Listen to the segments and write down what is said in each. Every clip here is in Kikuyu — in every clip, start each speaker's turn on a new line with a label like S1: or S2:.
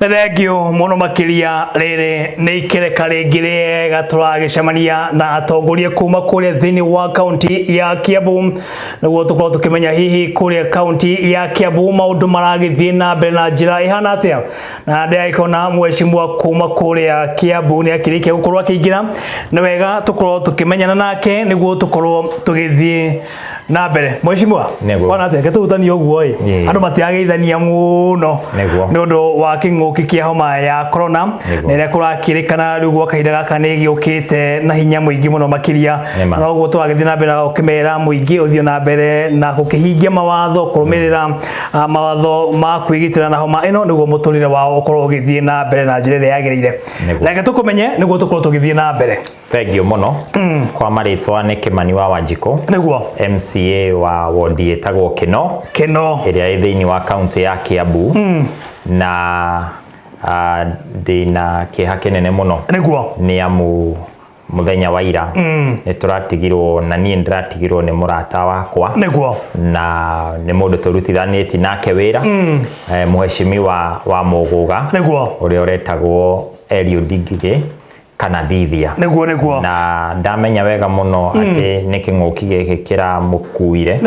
S1: Nĩ thengio mũno makĩria. Rĩrĩ nĩ ikereka rĩngĩ rĩega tũragĩcemania na atongoria kuma kũrĩa thĩinĩ wa kaunti ya Kiambu, nĩguo tũkorwo tũkĩmenya hihi kũrĩa kaunti ya Kiambu maũndũ maragĩthiĩ na mbere na njĩra ĩhana atĩa. Na ndĩragĩkona mheshimiwa kuma kũrĩa Kiambu nĩ akĩrĩkia gũkorwo akĩingĩra. Nĩ wega tũkorwo tũkĩmenyana nake nĩguo tũkorwo tũgĩthiĩ na mbere. Mheshimiwa,
S2: Nĩguo.
S1: wana atĩa? Tũhutanie ũguo ĩ, andũ matiageithania mũno nĩ ũndũ wa kĩng'ũki kĩa homa ya corona, na ĩrĩa kũrakĩrĩkana rĩu gwa kahinda gaka nĩ gĩũkĩte na hinya mũingĩ mũno makĩria.
S2: Nĩma.
S1: Noguo tũragĩthiĩ na mbere na gũkĩmera mũingĩ ũthiĩ na mbere na gũkĩhingia mawatho, kũrũmĩrĩra mawatho ma kwĩgitĩra na homa ĩno, nĩguo mũtũrĩre wao ũkorwo ũgĩthiĩ na mbere na njĩra ĩrĩa yagĩrĩire. Reke tũkũmenye nĩguo tũkorwo tũgĩthiĩ na mbere.
S2: Thank you mũno. Kwa marĩtwa nĩ Kĩmani wa Wanjikũ, MCA wa wondi ĩtagwo Kĩno,
S1: Kĩno,
S2: ĩrĩa ĩ thĩinĩ wa kaunti ya Kiambu. Na ndĩna kĩeha kĩnene mũno nĩ amu mũthenya wa ira nĩ tũratigirwo, na niĩ ndĩratigirwo nĩ mũrata wakwa, na nĩ mũndũ tũrutithanĩtie nake wĩra, mũheshimiwa wa Mũgũga, ũrĩa ũretagwo Eliud Ngigĩ kana Thithia.
S1: Nĩguo nĩguo
S2: Na ndamenya wega mũno atĩ nĩ kĩng'ũki gĩkĩ kĩramũkuire,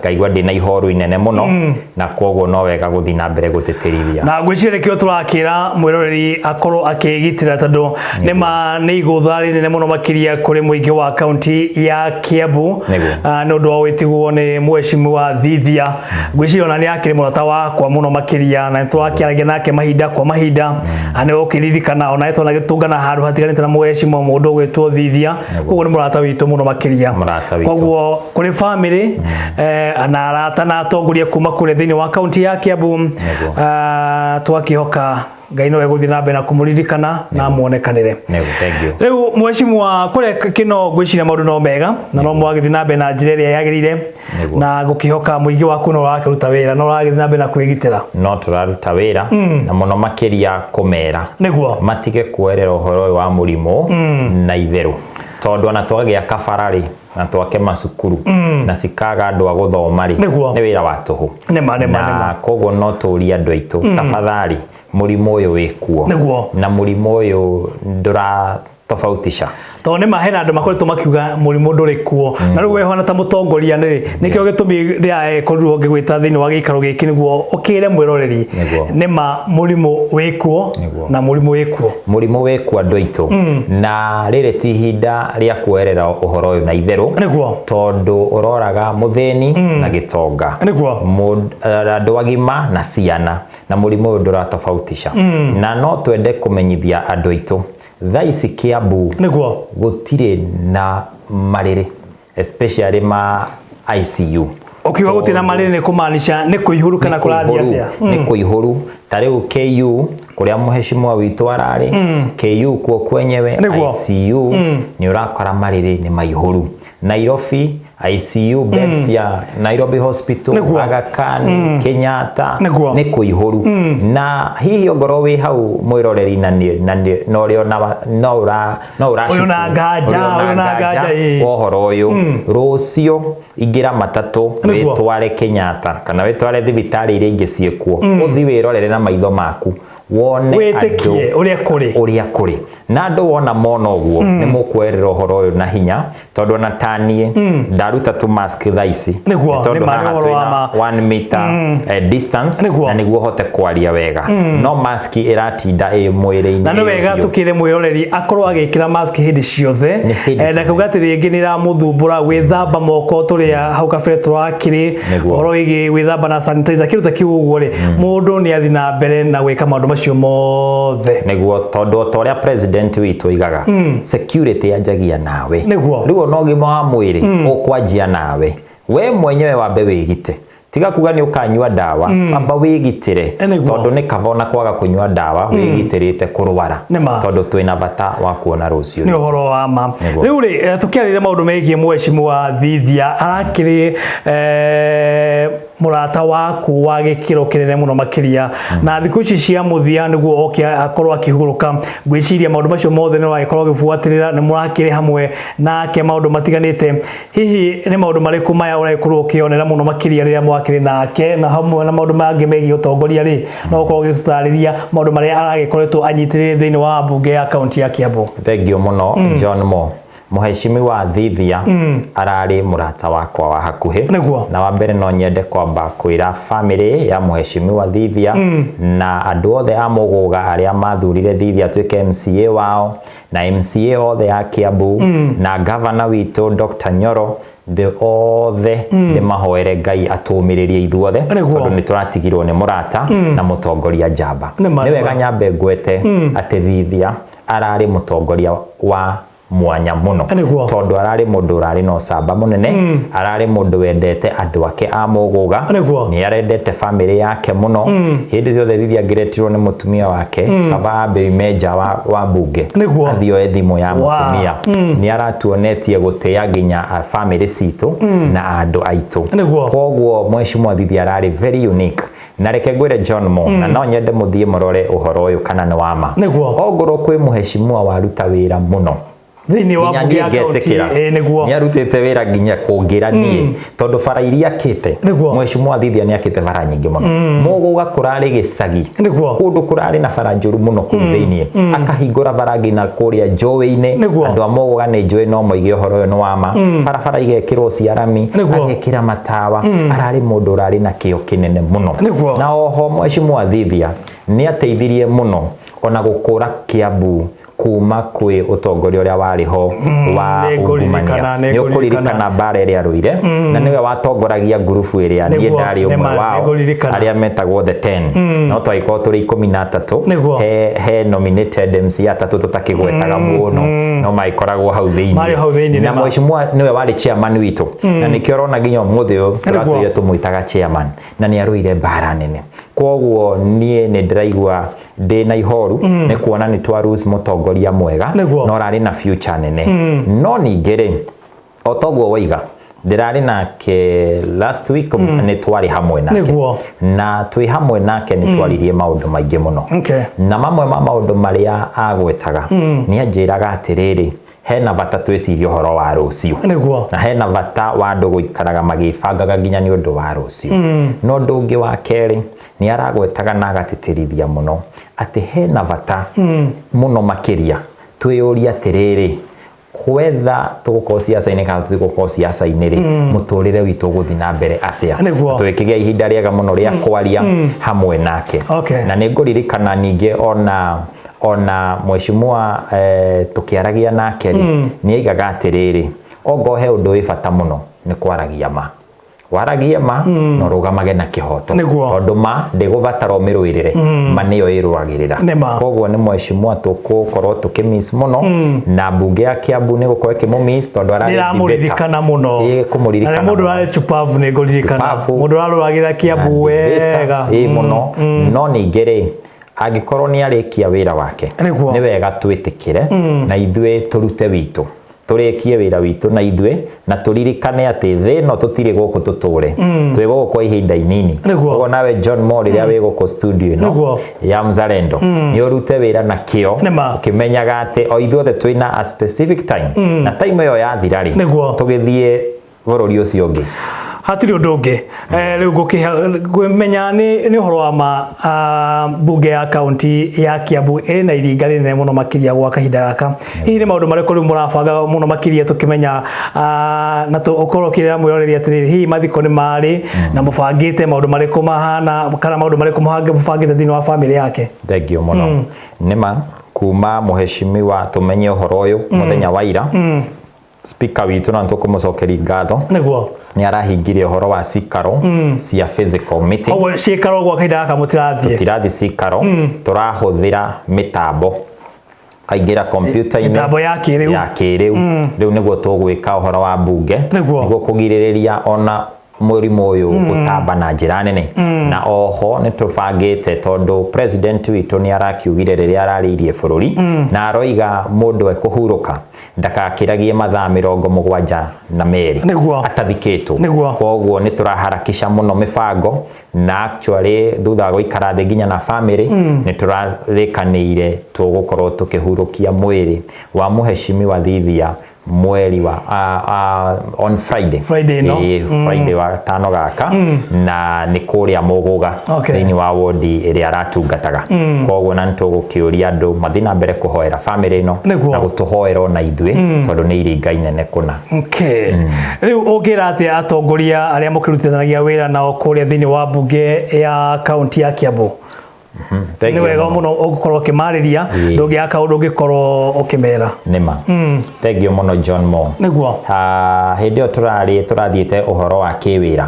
S2: ngaigua ndĩna ihoru inene mũno, na kwoguo no wega gũthiĩ na mbere gũtĩtĩrithia.
S1: Na ngwĩciria nĩkĩo tũrakĩra mwĩroreri akorwo akĩgitĩra, tondũ nĩ ma nĩ igũtha rĩnene mũno makĩria kũrĩ mũingĩ wa kaunti ya Kiambu, nĩ ũndũ wa gwĩtigwo nĩ mheshimiwa Thithia. Ngwĩciria ona nĩ akĩrĩ mũrata wakwa mũno makĩria, na nĩ tũrakĩaragia nake mahinda kwa mahinda. Nĩ ũkĩririkana ona twanagĩtũngana handũ hatiganĩte na mheshimiwa mũndũ ũgwĩtwo Thithia. Koguo nĩ mũrata witũ mũno makĩria.
S2: Mũrata witũ.
S1: Koguo kũrĩ family na arata na atongoria kuma kũrĩa thĩinĩ wa kaunti ya Kiambu, twakĩhoka Ngai no egũthiĩ na mbere na kũmũririkana na amuonekanĩre.
S2: Nĩguo, thank you.
S1: Rĩu mheshimiwa, kũrĩa Kĩno ngwĩciria maũndũ no mega na no mwagĩthiĩ na mbere na njĩra ĩrĩa yagĩrĩire, na gũkĩhoka mũingĩ waku no ũrakĩruta wĩra no ũragĩthiĩ na mbere na kwĩgitĩra.
S2: No tũraruta wĩra, na mũno makĩria kũmera matige kuoerera ũhoro ũyũ wa mũrimũ na itherũ, tondũ ona twagĩa kabara rĩ, na twake macukuru, na cikaga andũ a gũthoma rĩ, nĩ wĩra wa tũhũ.
S1: Nĩma nĩma.
S2: Na koguo no tũrie andũ aitũ, tafadhali, mũrimũ ũyũ wĩ kuo, na mũrimũ ũyũ ndũra tofautisha.
S1: Tondũ nĩ ma hena andũ makoretwo makiuga mũrimũ ndũrĩ kuo, na rĩu wehona ta mũtongoria nĩ nĩkĩo gĩtũmi ndĩrakorirwo ngĩgwĩta thĩinĩ wa gĩikaro gĩkĩ, nĩguo ũkĩre mwĩroreri nĩ ma mũrimũ wĩ kuo, na mũrimũ wĩ kuo.
S2: Mũrimũ wĩ kuo, andũ aitũ, na rĩrĩ ti ihinda rĩa kuoerera ũhoro ũyũ na itherũ, tondũ ũroraga mũthĩni na gĩtonga, andũ agima na ciana, na mũrimũ ũyũ ndũratofautisha. Na no twende kũmenyithia andũ aitũ thaa ici Kiambu gũtirĩ na marĩrĩ, especially ma ICU.
S1: Ũkiuga gũtirĩ na marĩrĩ, nĩ kũmaanisha nĩ kũihũru kana kũrathiĩ atĩa?
S2: Nĩ kũihũru. Ta rĩu KU kũrĩa mũheshimiwa witũ ararĩ, KU kuo kwenyewe ICU nĩ ũrakora marĩrĩ nĩ maihũru. Nairobi ICU beds ya Nairobi Hospital, Aga Khan, Kenyatta, nĩ kũihũru. Na hihi ongorwo wĩ hau mwĩroreri na ũrĩ ona no ũra no ũracuku,
S1: Ũyũ na nganja,
S2: ũrĩ ona
S1: ũyũ na nganja,
S2: wa ũhoro ũyũ, rũciũ ingĩra matatũ, wĩtware Kenyatta kana wĩtware thibitarĩ iria ingĩ ciĩkuo, ũthiĩ wĩrorere na maitho maku, wone
S1: wĩtĩkie
S2: andũ
S1: ũrĩa kũrĩ.
S2: Ũrĩa kũrĩ. Na andũ wona mona ũguo nĩ mũkuoerera ũhoro ũyũ na hinya, tondũ ona taniĩ ndaruta tu mask thaa ici, nĩ tondũ
S1: nĩ ma, nĩ
S2: haha
S1: ũhoro wa
S2: twĩna
S1: ma.
S2: 1 meter distance, na nĩguo hote kwaria wega, no mask ĩratinda ĩ mwĩrĩ-inĩ.
S1: Na nĩ wega
S2: ĩ ũthiũ.
S1: Tũkĩre mwĩroreri akorwo agĩkĩra mask hĩndĩ ciothe.
S2: Nĩ hĩndĩ
S1: Na
S2: ciothe.
S1: kuga atĩ rĩngĩ nĩ ĩramũthumbũra gwĩthamba moko tũrĩa hau kabere tũrakĩrĩ ũhoro wĩgiĩ gwĩthamba na sanitizer, kĩndũ ta kĩu ũguo rĩ, mũndũ nĩ athiĩ na mbere na gwĩka maũndũ macio mothe.
S2: Nĩguo, tondũ o ta ũrĩa president witũ oigaga, security yanjagia nawe. Rĩu ona ũgima wa mwĩrĩ ũkwanjia nawe we mwenyewe, wambe wĩgite. Tiga kuga nĩ ũkanyua ndawa, amba wĩgitĩre. Tondũ nĩ kaba ona kwaga kũnyua ndawa wĩgitĩrĩte kũrwara,
S1: Nĩma.
S2: tondũ twĩna bata wa kuona rũciũ.
S1: Nĩ ũhoro wa ma. Rĩu rĩ, tũkĩarĩria maũndũ megiĩ mheshimiwa Thithia, arakĩrĩ Mũrata waku wa gĩkĩro kĩnene mũno makĩria, na thikũ ici cia mũthia nĩguo oke akorwo akĩhurũka. Ngwĩciria maũndũ macio mothe nĩ ũragĩkorwo ũgĩbuatĩrĩra, nĩ mũrakĩrĩ hamwe nake maũndũ matiganĩte. Hihi nĩ maũndũ marĩkũ maya ũragĩkorwo ũkĩonera mũno makĩria rĩrĩa mwakĩrĩ nake, na hamwe na maũndũ mangĩ megiĩ ũtongoria rĩ, no ũkorwo ũgĩtũtarĩria maũndũ marĩa aragĩkoretwo anyitĩrĩire thĩinĩ wa mbunge ya kaunti ya Kiambu?
S2: Thengiũ mũno, John Mo. Mũhecimiwa Thithia ararĩ mũrata wakwa wa hakuhĩ. Na wa mbere no nyende kwamba kwĩra famĩlĩ ya Mũhecimiwa Thithia na andũ othe a Mũgũga arĩa mathurire Thithia atuĩke MCA wao, na MCA othe a Kiambu, na gavana witũ Dr. Nyoro, ndĩ othe ndĩmahoere Ngai atũmĩrĩrie ithuothe, tondũ nĩ tũratigirwo nĩ mũrata na mũtongoria njamba. Nĩ wega nyambe ngwete atĩ Thithia ararĩ mũtongoria wa mwanya mũno, tondũ ararĩ mũndũ ũrarĩ na ũcamba mũnene, ararĩ mũndũ wendete andũ ake a Mũgũga, nĩ arendete famĩlĩ yake mũno. Hĩndĩ ciothe Thithia angĩretirwo nĩ mũtumia wake, kaba ambe oime nja wa mbunge athiĩ oe thimũ ya mũtumia. Nĩ aratuonetie gũtĩa nginya famĩlĩ citũ na andũ aitũ. Koguo Mheshimiwa Thithia ararĩ very unique. Na reke ngwĩre John Mo, na no nyende mũthiĩ mũrore ũhoro ũyũ kana nĩ wa ma. Ongorwo kwĩ mũheshimiwa waruta wĩra mũno
S1: thĩinĩ wa
S2: nginya
S1: mbunge
S2: niĩ
S1: ya kaunti,
S2: ngetĩkĩra, nĩ arutĩte wĩra nginya kũngĩra niĩ, tondũ bara iria akĩte, Mheshimiwa Thithia nĩ akĩte bara nyingĩ mũno. Mũgũga kũrarĩ gĩcagi, kũndũ kũrarĩ na bara njũru mũno kũu thĩinĩ, akahingũra bara nginya kũrĩa njũĩ-inĩ. Andũ a Mũgũga nĩ njũĩ no moige ũhoro ũyũ nĩ wa ma. Barabara igekĩrwo cia rami, agekĩra matawa. Ararĩ mũndũ ũrarĩ na kĩo kĩnene mũno. Na oho Mheshimiwa Thithia nĩ ateithirie mũno ona gũkũra Kiambu kuma kwĩ ũtongoria ũrĩa warĩ ho wa ungumania. Nĩ ũkũririkana mbara ĩrĩa arũire, na nĩwe watongoragia ngurubu ĩrĩa niĩ ndarĩ ũmwe wao, arĩa metagwo the 10, no twagĩkorwo tũrĩ 13. He nominated MC atatũ tũtakĩgwetaga mũno, no magĩkoragwo hau thĩinĩ.
S1: Marĩ hau thĩinĩ,
S2: Na mheshimiwa nĩwe warĩ chairman witũ, na nĩkĩo ũrona nginya ũmũthĩ ũyũ tũratũire tũmwĩtaga chairman, na nĩ arũire mbara nene. Koguo niĩ nĩ ndĩraigua ndĩ na ihoru nĩ kuona nĩ twa lose mũtongoria mwega na ũrarĩ na future nene. No ningĩ rĩ, o toguo waiga, ndĩrarĩ nake last week, nĩ twarĩ hamwe nake, na twĩ hamwe nake nĩ twaririe maũndũ maingĩ mũno. Na mamwe ma maũndũ marĩa agwetaga, nĩ anjĩraga atĩrĩrĩ, hena bata twĩcirie ũhoro wa rũciũ, na hena bata wa andũ gũikaraga magĩbangaga nginya nĩ ũndũ wa rũciũ. No ũndũ ũngĩ wa kerĩ nĩ aragwetaga na agatĩtĩrithia mũno atĩ hena bata mũno makĩria twĩyũrie atĩrĩrĩ, whether tũgũkorwo ciaca-inĩ kana tũtigũkorwo ciaca-inĩ rĩ, mũtũrĩre witũ ũgũthiĩ na mbere atĩa? Tũgĩkĩgĩa ihinda rĩega mũno rĩa kwaria hamwe nake. Na nĩ ngũririkana ningĩ ona mheshimiwa, tũkĩaragia nake rĩ, nĩ aigaga atĩrĩrĩ, ongoo he ũndũ wĩ bata mũno nĩ kwaragia ma, waragie ma na ũrũgamage na kĩhoto, tondũ ma ndĩgũbatara ũmĩrũĩrĩre, ma nĩyo ĩrũagĩrĩra. Koguo nĩ mheshimiwa tũgũkorwo tũkĩmiss mũno, na mbunge ya Kiambu nĩ gũkorwo ĩkĩmũmiss tondũ ararĩ debater.
S1: Ndĩramũririkana mũno.
S2: Ĩĩ, kũmũririkana
S1: Na nĩ mũndũ
S2: mũno.
S1: ũrarĩ chupavu, nĩ ngũririkana.
S2: Chupavu.
S1: Mũndũ ũrarũagĩra Kiambu
S2: Na debater,
S1: wega.
S2: Ĩĩ mũno. No ningĩ rĩ, angĩkorwo nĩ arĩkia wĩra wake, nĩ wega twĩtĩkĩre na ithuĩ tũrute witũ, tũrĩkie wĩra witũ na ithuĩ, na tũririkane atĩ thĩ ĩno tũtirĩ gũkũ tũtũre, twĩ gũkũ kwa ihinda inini. Ũguo nawe John Mo, rĩrĩa wĩ gũkũ studio ĩno ya Mzalendo, nĩ ũrute wĩra na kĩo, ũkĩmenyaga atĩ o ithuothe twĩna a specific time, na time ĩyo yathira rĩ, tũgĩthiĩ bũrũri ũcio ũngĩ.
S1: Hatirĩ ũndũ ũngĩ. Rĩu ngũmenya nĩ ũhoro wa ma, mbunge ya kaunti ya Kiambu ĩrĩ na iringa rĩnene mũno makĩria gwa kahinda gaka. Hihi nĩ maũndũ marĩkũ rĩu mũrabanga mũno makĩria tũkĩmenya, na ũkorwo ũkĩrĩra mwĩroreri atĩrĩrĩ, hihi mathiko nĩ marĩ na mũbangĩte maũndũ marĩkũ mahana, kana maũndũ marĩkũ mũbangĩte thĩinĩ wa famĩlĩ yake?
S2: Thengiũ mũno. Nĩma kuma mũheshimiwa tũmenye ũhoro ũyũ mũthenya wa ira, speaker witũ, na nĩtũkũmũcokeria ngatho, nĩ arahingire ũhoro wa cikaro cia physical meetings.
S1: Koguo ciĩkaro gwa kahinda gaka mũtirathiĩ?
S2: Tũtirathiĩ cikaro, tũrahũthĩra mĩtambo, kaingĩra kompiuta-inĩ.
S1: Mĩtambo ya kĩrĩu.
S2: Ya kĩrĩu. Rĩu nĩguo tũgwĩka ũhoro wa mbunge, nĩguo kũgirĩrĩria ona Mũrimũ ũyũ gũtamba na njĩra nene. Na oho nĩ tũbangĩte, tondũ president witũ nĩ arakiugire rĩrĩa ararĩirie bũrũri na aroiga mũndũ ekũhurũka ndakakĩragie mathaa 72 atathikĩtwo. Koguo nĩ tũraharakisha mũno mĩbango, na actually thutha wa gũikara thĩ nginya na family nĩ tũrarĩkanĩire tũgũkorwo tũkĩhurũkia mwĩrĩ wa mũheshimiwa Thithia mweri wa on Friday.
S1: Friday ĩno.
S2: Ĩĩ, Friday wa tano gaka, na nĩ kũrĩa Mũgũga thĩinĩ wa wodi ĩrĩa aratungataga. Koguo na nĩ tũgũkĩũria andũ mathiĩ na mbere kũhoera family ĩno na gũtũhoera ona ithuĩ, tondũ nĩ iringa inene kũna.
S1: Okay. Rĩu ũngĩra atĩa atongoria arĩa mũkĩrutithanagia wĩra nao kũrĩa thĩinĩ wa mbunge ya kaunti ya Kiambu?
S2: Thank
S1: Nĩ
S2: you
S1: wega
S2: mũno.
S1: Mũno ũgũkorwo ũkĩmarĩria. Ndũngĩaga kaũndũ ũngĩkorwo ũkĩmera.
S2: Nĩma, thank you mũno, John Mo. Ah, hĩndĩ ĩyo tũrarĩ tũrathiĩte ũhoro wa kĩwĩra,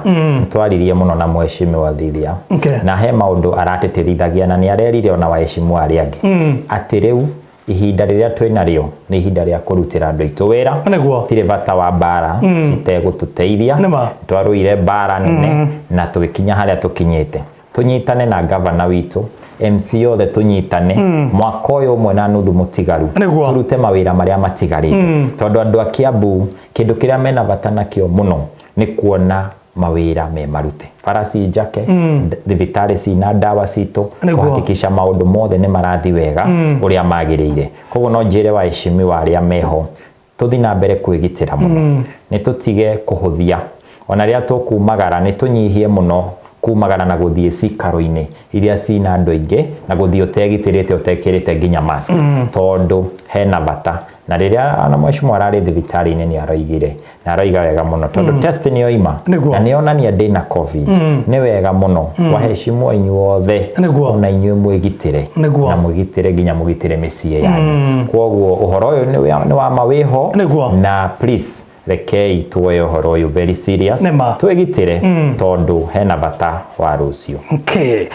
S2: twaririe mũno na mheshimiwa Thithia na he maũndũ aratĩtĩrithagia, na nĩ arerire ona waheshimiwa arĩa angĩ atĩ rĩu ihinda rĩrĩa twĩ narĩo nĩ ihinda rĩa kũrutĩra andũ aitũ wĩra. Tirĩ bata wa mbara citegũtũteithia. Twarũire mbara nene na tũgĩkinya harĩa tũkinyĩte. Tũnyitane na gavana witũ, MC othe, tũnyitane mwaka ũyũ ũmwe na nuthu mũtigaru, tũrute mawĩra marĩa matigarĩte, tondũ andũ a Kiambu kĩndũ kĩrĩa mena bata nakĩo mũno nĩ kuona mawĩra me marute, bara ci njake, thibitarĩ cina ndawa citũ, kũhakikisha maũndũ mothe nĩ marathi wega ũrĩa magĩrĩire. Koguo no njĩre waheshimiwa arĩa meho tũthi na mbere kwĩgitĩra mũno, nĩ tũtige kũhũthia ona rĩrĩa tũkumagara, nĩ tũnyihie mũno kumagara na gũthiĩ cikaro-inĩ iria cina andũ aingĩ na gũthiĩ ũtegitĩrĩte, ũtekĩrĩte nginya mask, tondũ hena bata. Na rĩrĩa ona mheshimiwa ararĩ thibitarĩ-inĩ nĩ aroigire na aroiga wega mũno, tondũ test nĩ yoima na nĩ yonania ndĩna COVID. Nĩ wega mũno waheshimiwa inyuothe ona inyuĩ mwĩgitĩre na mwĩgitĩre nginya mũgitĩre mĩciĩ yanyu. Koguo ũhoro ũyũ nĩ wa ma wĩho na please rekei tuoye ũhoro ũyũ very serious, twĩgitĩre tondũ hena bata wa rũciũ.
S1: Okay.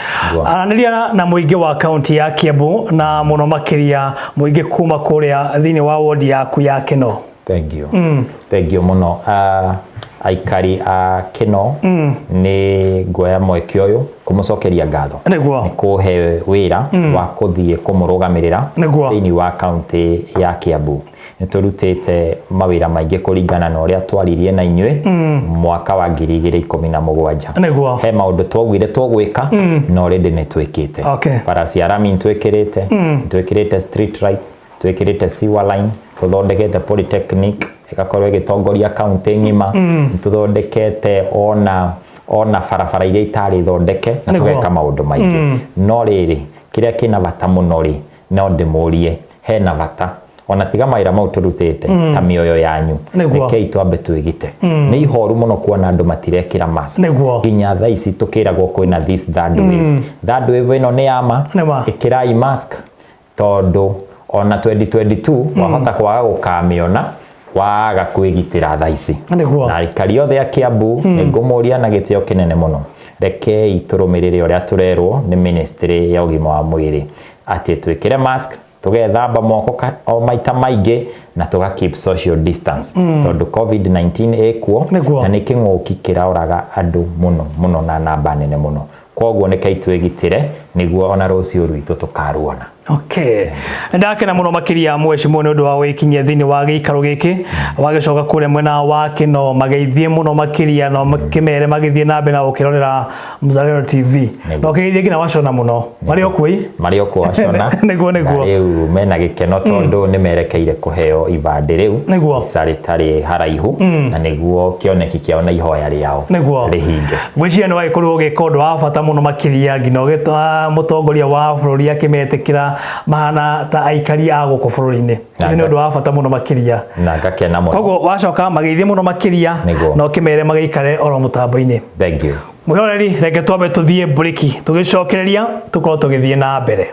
S1: Aranĩria na mũingĩ wa kaunti ya Kiambu, na mũno makĩria mũingĩ kuma kũrĩa thĩinĩ wa wodi yaku ya Kĩno.
S2: Thank you. Thank you mũno. Aikari a Kĩno, nĩ nguoya mweke ũyũ kũmũcokeria ngatho nĩ kũhe wĩra wa kũthiĩ kũmũrũgamĩrĩra thĩinĩ wa kaunti ya Kiambu. Nĩ tũrutĩte mawĩra maingĩ kũringana na ũrĩa twaririe na inyuĩ mwaka wa 2017. He maũndũ twaugire tũgwĩka na already nĩ twĩkĩte. Bara cia rami nĩ twĩkĩrĩte, street lights twĩkĩrĩte, sewer line tũthondekete, polytechnic ĩgakorwo ĩgĩtongoria kaunti ng'ima. Tũthondekete ona barabara iria itarĩ thondeke na tũgeka maũndũ maingĩ. No rĩrĩ, kĩrĩa kĩna bata mũno rĩ, no ndĩmũrie, hena bata ona tiga mawĩra mau tũrutĩte ta mĩoyo yanyu. Rekei twambe twĩgite. Nĩ ihoru mũno kuona andũ matirekĩra mask nginya thaa ici tũkĩragwo kwĩna this third wave. Third wave ĩno nĩ yama. Ĩkĩrai mask, tondũ ona 2022 wahota kwaga gũkamĩona waga kwĩgitĩra thaa ici. Na aikari othe a Kiambu, nĩ ngũmũria na gĩtĩo kĩnene mũno, rekei tũrũmĩrĩre ũrĩa tũrerwo nĩ ministry ya ũgima wa mwĩrĩ atĩ twĩkĩre mask, tũgethamba moko o maita maingĩ na tũga keep social distance, tondũ COVID-19 ĩkuo na nĩ kĩng'ũki kĩraũraga andũ mũno mũno na namba nene mũno. Koguo nĩ kai twĩgitĩre nĩguo ona rũciũ rwitũ tũkaruona.
S1: Okay. Ndakena mũno makĩria, mheshimiwa, nĩ ũndũ wa gwĩkinyia thĩinĩ wa gĩikaro gĩkĩ wagĩcoka kũrĩa mwena wa Kĩno. Mageithie mũno makĩria na kĩmere magĩthiĩ na mbere na gũkĩrorera Mzalendo TV. Na ũkĩgeithie nginya wacona mũno marĩ o kuo ĩ.
S2: Marĩ o kuo wacona.
S1: Nĩguo.
S2: Na rĩu mena gĩkeno tondũ nĩ merekeire kũheo ibandĩ rĩu ica rĩtarĩ haraihu, na nĩguo kĩoneki kĩao na ihoya rĩao rĩhinge.
S1: Ngwĩciria nĩ wagĩkorwo ũgĩka ũndũ wa bata mũno makĩria nginya ũgĩtwa mũtongoria wa bũrũri akĩmetĩkĩra mahana ta aikari a gũkũ bũrũri-inĩ. Nĩ ũndũ wa bata mũno makĩria.
S2: Na ngakena mũno.
S1: Koguo wacoka mageithie mũno makĩria na ũkĩmere magĩikare oro mũtambo-inĩ.
S2: Thank you.
S1: Mwĩroreri, reke twambe tũthiĩ mburĩki, tũgĩcokereria tũkorwo tũgĩthiĩ na mbere.